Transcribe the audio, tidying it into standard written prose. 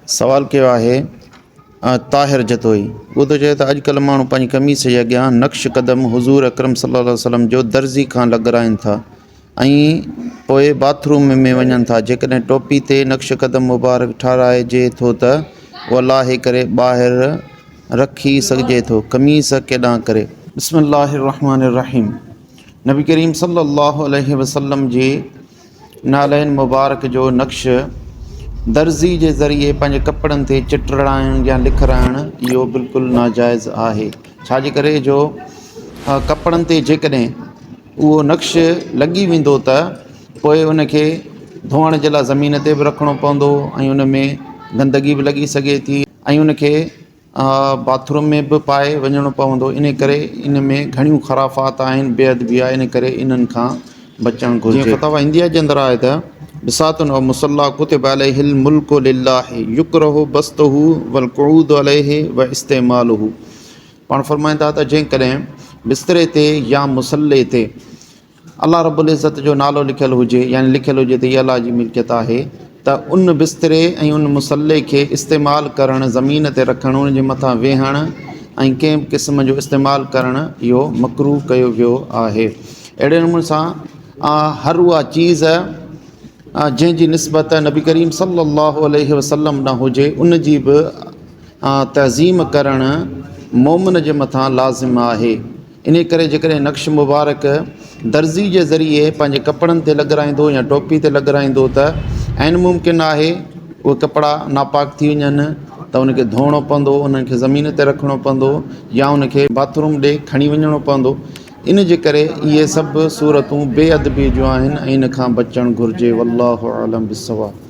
سوال ڪيو آهي طاهر جتوئي اهو ٿو چئي ته اڄڪلهه ماڻهو پنهنجي قميص جي اڳيان نقش قدم حضور اڪرم صلي الله عليه وسلم جو درزي کان لڳرائين ٿا ۽ پوء باٿ روم ۾ وڃن ٿا جيڪڏهن ٽوپي تي نقش قدم مبارڪ ٺاراهجي ٿو ته اهو لاهي ڪري ٻاهر رکي سگهجي ٿو قميص ڪيڏانهن ڪري. بسم الله الرحمن الرحيم نبي ڪريم صلي الله عليه وسلم جي نعلين مبارڪ جو نقش درزي جي ذريعي پنهنجي ڪپڙن تي چٽرائڻ يا لکرائڻ اهو بلڪل ناجائز آهي ڇا جي ڪري جو ڪپڙن تي جيڪڏهن اهو نقش لڳي ويندو ته پوء ان کي ڌوئڻ جي لاء زمين تي به رکڻو پوندو ۽ ان ۾ گندگي به لڳي سگهي ٿي ۽ ان کي باٿ روم ۾ به پائي وڃڻو پوندو ان ڪري ان ۾ گهڻيون خرافات آهن بي ادبي آهي ان ڪري انهن کان بچڻ گهرجي. جيئن فتاويٰ هنديه جي اندر آهي ته بساط او مصليٰ ڪتب عليه الملڪ لله يڪره بسطه والقعود عليه واستعماله پاڻ فرمائن ٿا ته جيڪڏهن بستري تي يا مصلي تي الله رب العزت جو نالو لکيل هجي يعني لکيل هجي ته هي الله جي ملڪيت آهي ته ان بستري ۽ ان مصلي کي استعمال ڪرڻ زمين تي رکڻ ان جي مٿان ويهڻ ۽ ڪنهن به قسم جو استعمال ڪرڻ اهو مڪروه ڪيو ويو آهي اهڙي نموني سان هر اها چيز جنهن جي نسبت نبي ڪريم صلي الله عليه وسلم ڏانهن هجي ان جي به تعظيم ڪرڻ مومن جي مٿان لازم آهي انهيء ڪري جيڪڏهن نقش مبارڪ درزي جي ذريعي پنهنجي ڪپڙن تي لڳرائيندو يا ٽوپي تي لڳرائيندو ته عين ممڪن آهي اهي ڪپڙا ناپاڪ ٿي وڃن ته ان کي ڌوئڻو پوندو، انهن کي زمين تي رکڻو پوندو يا ان کي باٿ روم ڏي کڻي وڃڻو پوندو. ان جي ڪري اهي سڀ صورتون بي ادبي جون آهن ۽ ان کان بچڻ گهرجي. والله اعلم بالصواب.